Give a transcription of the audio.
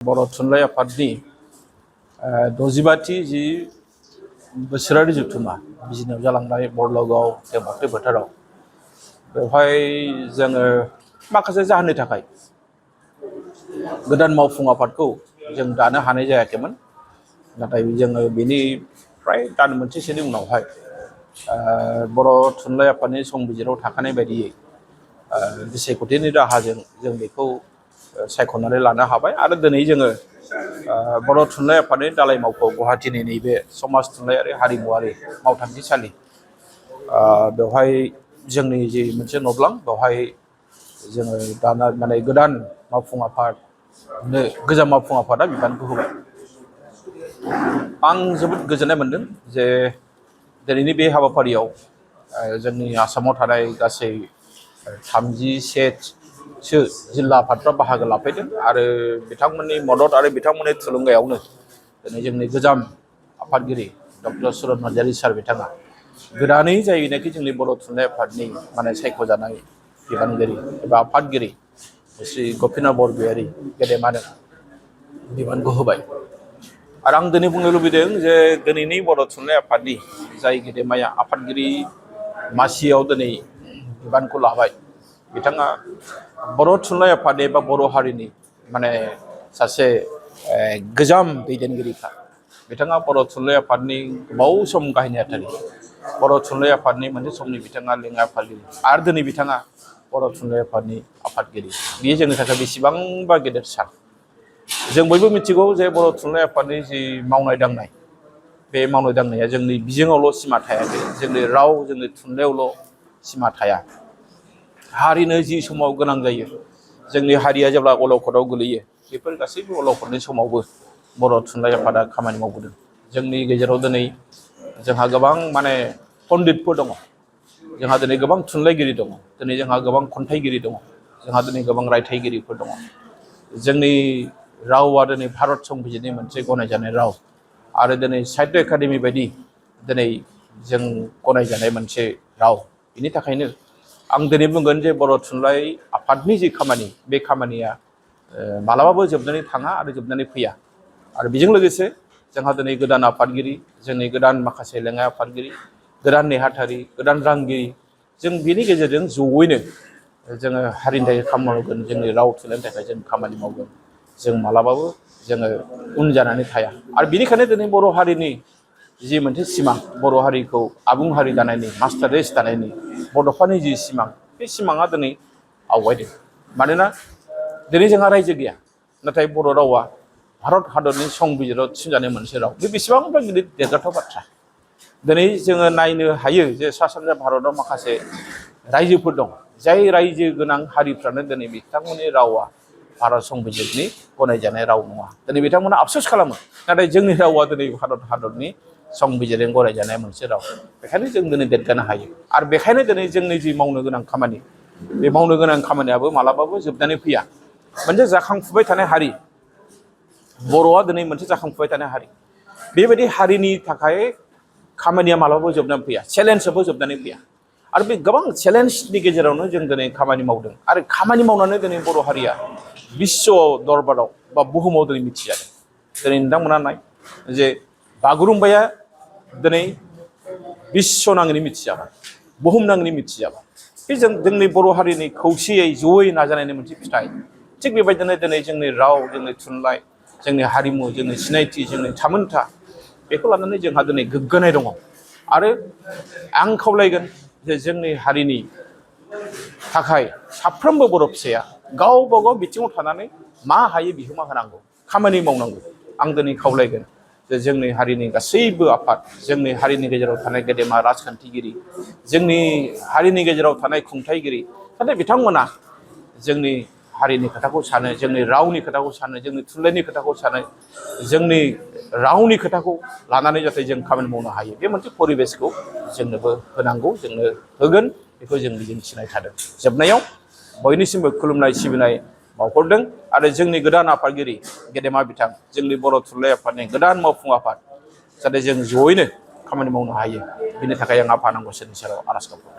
बर' थुनलाइ आफादनि 65थि जि बोसोरारि जथुम्मा बिजिनियाव जालांनाय बरल'गाव दैमाफुरि फोथाराव बेवहाय जोङो माखासे जाहोननि थाखाय गोदान मावफुं आफादखौ जों दानो हानाय जायाखैमोन। नाथाय जोङो बेनि फ्राय दान मोनसेसोनि उनावहाय बर' थुनलाइ आफादनि संबिजिराव थाखानाय बायदियै बिसायख'थिनि राहाजों जों बेखौ सायख'नानै लानो हाबाय आरो दिनै जोङो बर' थुनलाइ आफादनि दालाइ मावख' गुवाहाटीनि नैबे समाज थुनलाइयारि हारिमुवारि मावथांखिसालि बेवहाय जोंनि जि मोनसे न'ब्लां बेवहाय जोङो दाना माने गोदान मावफुं आफादनो गोजाम मावफुं आफादा बिबानखौ होबाय। आं जोबोद गोजोननाय मोनदों जे दिनैनि बे हाबाफारियाव जोंनि आसामाव थानाय गासै 31सो जिल्ला आफादफ्रा बाहागो लाफैदों आरो बिथांमोननि मदद आरो बिथांमोननि थुलुंगायावनो दिनै जोंनि गोजाम आफादगिरि डक्टर सुरत नार्जारि सार बिथाङा गोदानै जायनोखि जोंनि बर' थुनलाइ आफादनि माने सायख'जानाय बिबानगिरि एबा आफादगिरि श्री गपिनाथ बरगयारी गेदेमानो बिबानखौ होबाय। आरो आं दिनै बुंनो लुबैदों जे दिनैनि बर' थुनलाइ आफादनि जाय गेदेमाया आफादगिरि मासियाव दिनै बिबानखौ लाबाय बिथाङा बर' थुनलाइ आफाद एबा बर' हारिनि माने सासे गोजाम दैदेनगिरिखा। बिथाङा बर' थुनलाइ आफादनि गोबाव सम गाहाय नेहाथारि, बर' थुनलाइ आफादनि मोनसे समनि बिथाङा लेङाइ आफादगिरि आरो दिनै बिथाङा बर' थुनलाइ आफादनि आफादगिरि। बेयो जोंनि थाखाय बेसेबांबा गेदेर सान। जों बयबो मिथिगौ जे बर' थुनलाइ आफादनि जि मावनाय दांनाय बे मावनाय दांनाया जोंनि बिजोङावल' सिमा थायाखै, जोंनि राव जोंनि थुनलाइयावल' सिमा थाया। हारिनो जि समाव गोनां जायो, जोंनि हारिया जेब्ला अलखदाव गोलैयो बेफोर गासैबो अलखदनि समावबो बर' थुनलाइ आफादा खामानि मावबोदों। जोंनि गेजेराव दिनै जोंहा गोबां माने पण्डितफोर दङ, जोंहा दिनै गोबां थुनलाइगिरि दङ, दिनै जोंहा गोबां खन्थाइगिरि दङ, जोंहा दिनै गोबां रायथाइगिरिफोर दङ। जोंनि रावा दिनै भारत संबिजितनि मोनसे गनायजानाय राव आरो दिनै साहित्य एकाडेमि बायदि दिनै जों गनायजानाय मोनसे राव। बिनि थाखायनो आं दिनै बुंगोन जे बर' थुनलाइ आफादनि जि खामानि बे खामानिया मालाबाबो जोबनानै थाङा आरो जोबनानै फैया। आरो बेजों लोगोसे जोंहा दिनै गोदान आफादगिरि, जोंनि गोदान माखासे लेङाइ आफादगिरि, गोदान नेहाथारि, गोदान रांगिरि, जों बेनि गेजेरजों जयैनो जोङो हारिनि थाखाय खामानि मावगोन, जोंनि राव थुनलाइनि थाखाय जों खामानि मावगोन। जों मालाबाबो जोङो उन जानानै थाया। आरो बेनिखायनो दिनै बर' हारिनि जि मोनसे सिमां, बर' हारिखौ आबुं हारि दानायनि, मास्टार रेस दानायनि बड'फानि जि सिमां, बे सिमाङा दिनै आवगायदों। मानोना दिनै जोंहा रायजो गैया, नाथाय बर' रावा भारत हादरनि संबिजिराव थिसनजानाय मोनसे राव। बे बेसेबांबा गिदिर देरगाथाव बाथ्रा। दिनै जोङो नायनो हायो जे सा सानजा भारताव माखासे रायजोफोर दं, जाय रायजो गोनां हारिफ्रानो दिनै बिथांमोननि रावा भारत संबिजितनि गनायजानाय राव नङा। दिनै बिथांमोना आफसोस खालामो, नाथाय जोंनि रावा दिनै भारत हादरनि संबिजितजों गनायजानाय मोनसे राव। बेखायनो जों दिनै देरगानो हायो। आरो बेखायनो दिनै जोंनि जि मावनो गोनां खामानि, बे मावनो गोनां खामानियाबो मालाबाबो जोबनानै फैया। मोनसे जाखांफुबाय थानाय हारि, बर'आ दिनै मोनसे जाखांफुबाय थानाय हारि। बेबायदि हारिनि थाखाय खामानिया मालाबाबो जोबनानै फैया, चेलेन्जआबो जोबनानै फैया। आरो बे गोबां चेलेन्जनि गेजेरावनो जों दिनै खामानि मावदों आरो खामानि मावनानै दिनै बर' हारिया बिश्व दरबाराव बा बुहुमाव दिनै मिथिजादों। दिनै नोंथांमोना नाय जे बागुरुम्बाया दिनै बिश्व नाङैनो मिथिजाबाय, बुहुम नाङैनो मिथिजाबाय। बे जोंनि बर' हारिनि खौसेयै जयै नाजानायनि मोनसे फिथाइ। थिग बेबायदिनो दिनै जोंनि राव, जोंनि थुनलाइ, जोंनि हारिमु, जोंनि सिनायथि, जोंनि थामोनथा, बेखौ लानानै जोंहा दिनै गोग्गानाय दङ। आरो आं खावलायगोन जे जोंनि हारिनि थाखाय साफ्रोमबो बर' फिसाया गावबा गाव बिथिङाव थानानै मा हायो बिहोमा होनांगौ, खामानि मावनांगौ। आं दिनै खावलायगोन जे जोंनि हारिनि गासैबो आफाद, जोंनि हारिनि गेजेराव थानाय गेदेमा राजखान्थिगिरि, जोंनि हारिनि गेजेराव थानाय खुंथाइगिरि, नाथाय बिथांमोना जोंनि हारिनि खोथाखौ सानो, जोंनि रावनि खोथाखौ सानो, जोंनि थुनलाइनि खोथाखौ सानो, जोंनि रावनि खोथाखौ लानानै जाहाथे जों खामानि मावनो हायो, बे मोनसे परिबेसखौ जोंनोबो होनांगौ, जोंनो होगोन, बेखौ जों मिजिंथिनाय थादों। जोबनायाव बयनिसिमबो खुलुमनाय सिबिनाय बावहरदों आरो जोंनि गोदान आफादगिरि गेदेमा बिथां, जोंनि बर' थुनलाइ आफादनि गोदान मावफुं आफाद, जाहाथे जों जयैनो खामानि मावनो हायो, बिनि थाखाय आं आफा गसाइनि सेराव आर'ज गाबहरदों।